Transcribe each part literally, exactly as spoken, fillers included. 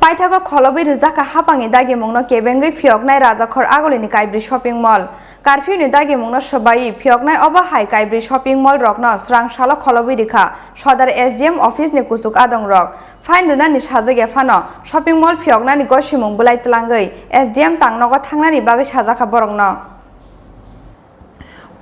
Paithago kholobwi rwjakha hapangni dagimungno kebengwi phiyoknai Rajakhor Agulini Kaibri Shopping Mall. Curfew ni dagimungno swbaiwi phiyoknai obo hai Kaibri Shopping Mall rokno swrang salo kholobwi rikha Sodar S D M office ni kuchuk adongrok. Fine rwnani sajak ya phano shopping mall phiyoknani gosimung bwlai twlangwi S D M tangnogo thangnani bagwi sajakha borokno.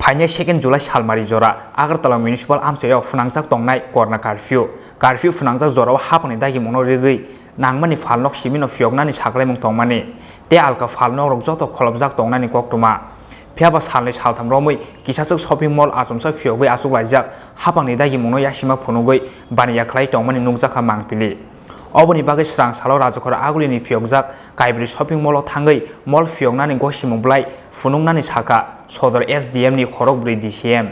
Phainai second July salmari jora Agartala Municipal Amchaio phwnangjak tongnai Corona Curfew. Curfew phwnangjak jorao hapangni dagimungno rigwi nangmani phalnok simino phiyoknani saklaimung tongmani tei alka phalnokrok joto kholopjak tongnani koktwma. Phiyaba salnwi saltham romwi kisachwk shopping mall achomsa phiyogwi achuklaijak hapangni dagimungno yasima phunugwi baniya khlai tongmani nukjakha mangpili. Oboni bagwi swrang salo Rajakhor Agulini phiyokjak Kaibri shopping mall-o thangwi mall phiyoknani gosimung bwlai phunuknani sakha Sodor S D M ni khorokbrwi D C M.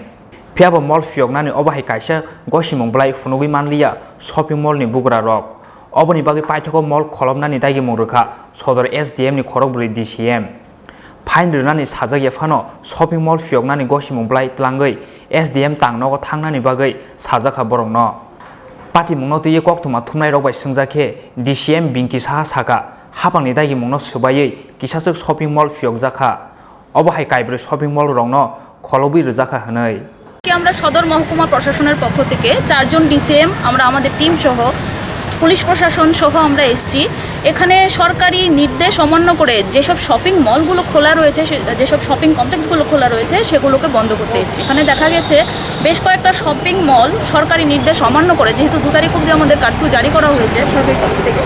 Phiyaba mall phiyoknani obo hai kaisa gosimung bwlai phunugwi manliya shopping mall ni bugrarok. Oboni bagwi paithago mall kholopnani dagimung rwkha Sodor S D M ni khorokbrwi D C M. Fine rwnani sajak ya phano shopping mall phiyoknani gosimung bwlai twlangwi S D M tangnogo thangnani bagwi sajakha borokno. Patimungno twiwi koktwma thumnairok bai swngjak khe D C M Bingki Saha sakha, hapangni dagimungno swbaiwi kisachwk shopping mall phiyokjakha. Obo hai Kaibri shopping mall rokno kholobwi rwjakha hwnwi. আজকে আমরা সদর মহকুমা প্রশাসনের পক্ষ থেকে চারজন ডিসিএম, আমরা আমাদের টিম সহ, পুলিশ প্রশাসন সহ আমরা এসছি। এখানে সরকারি নির্দেশ অমান্য করে যেসব শপিং মলগুলো খোলা রয়েছে, সে-, যেসব শপিং কমপ্লেক্সগুলো খোলা রয়েছে, সেগুলোকে বন্ধ করতে এসছি। এখানে দেখা গেছে বেশ কয়েকটা শপিং মল সরকারি নির্দেশ অমান্য করে, যেহেতু দু তারিখ অবধি আমাদের কারফিউ জারি করা হয়েছে সরকারি তরফ থেকে,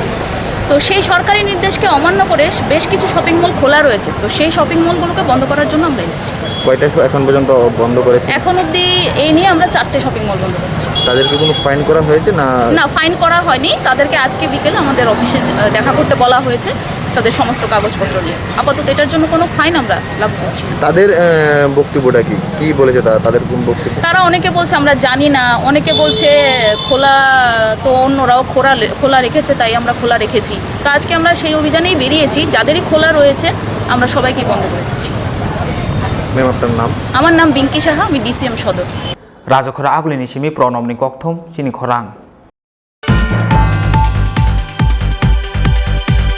তো সেই সরকারি নির্দেশকে অমান্য করে বেশ কিছু শপিং মল খোলা রয়েছে। তো সেই শপিং মলগুলোকে বন্ধ করার জন্য আমরা এসেছি। কয়টা শো এখন পর্যন্ত বন্ধ করেছে? এখন অবধি এই নিয়ে আমরা চারটে শপিং মল বন্ধ করেছি। তাদেরকে কোনো ফাইন করা হয়েছে না? না, ফাইন করা হয়নি। তাদেরকে আজকে বিকেলে আমাদের অফিসে, আহ, দেখা করতে বলা হয়েছে তাদের সমস্ত কাগজপত্র নিয়ে। আপাতত এটার জন্য কোনো ফাইন আমরা লাগু করছি না। তাদের, আহ, বক্তব্যটা কি? কি বলেছে তারা? তাদের কোন বক্তব্য? তারা অনেকে বলছে, "আমরা জানি না", অনেকে বলছে, "খোলা তো অন্যরাও খোলা লে-, খোলা রেখেছে, তাই আমরা খোলা রেখেছি।" তো আজকে আমরা সেই অভিযানেই বেরিয়েছি, যাদেরই খোলা রয়েছে আমরা সবাইকেই বন্ধ করে দিচ্ছি। ম্যাম, আপনার নাম? আমার নাম বিঙ্কি সাহা, আমি ডিসিএম সদর। Rajakhor Agulini simi Pranobni kokthum chini khorang.